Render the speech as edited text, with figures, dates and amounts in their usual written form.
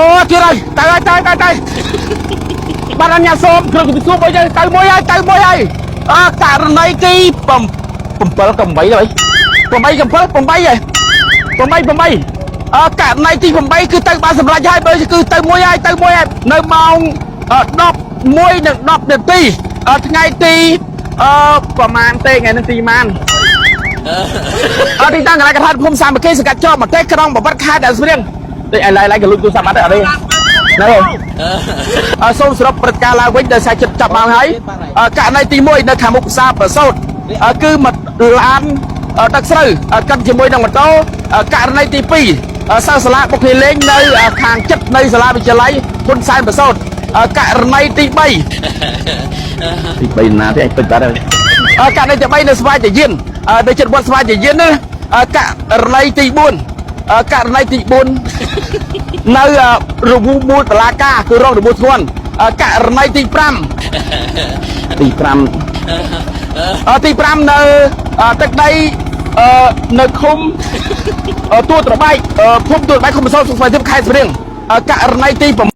អូទៀតហើយទៅហើយទៅទៅទៅបាទអញ្ញាសូមគ្រឿងពិសួរមួយទៅមួយហើយទៅមួយហើយអើករណីទី7ក8ហើយ8 7 8ហើយ8 8អើករណីទី8គឺទៅបានសម្រេចហើយបើគឺទៅមួយហើយទៅមួយហើយនៅម៉ោង11និង10នាទីថ្ងៃទីអឺប្រហែលទេថ្ងៃនេះទីម៉ានអត់ទីតាំងកន្លែងកថាភូមិសាមគ្គីសង្កាត់ជាប់ប្រទេសក្រុងបវត្តខេត្តដែលស្រៀងតិចឥឡូវឥឡូវក៏លួចទូរស័ព្ទបាត់ហើយអត់ទេណែអើសូមសរុបព្រឹត្តិការណ៍ឡើងវិញដោយសារចិត្តចាប់មកហើយករណីទី1នៅខាងមុខផ្សារប្រសូតគឺមកឡានដឹកស្រូវកិនជាមួយនឹងម៉ូតូករណីទី2សិស្សសាលាបុកគ្នាលេងនៅខាងចិត្តនៃសាលាវិទ្យាល័យហ៊ុនសែនប្រសូតករណីទី3ទី3ណាទេអញពេចបាត់ហើយករណីទី3នៅស្វាយតាយាននៅចិត្តវត្តស្វាយតាយានណាករណីទី4ករណីទី4នៅរវូមូលតឡាការគឺរងរបួសធ្ងន់ករណីទី5ទី5ទី5នៅទឹកដីនៅឃុំទួលត្របែកភូមិទួលត្របែកឃុំប្រសោតសុខស្វាយធៀបខេត្តស្រៀងករណីទី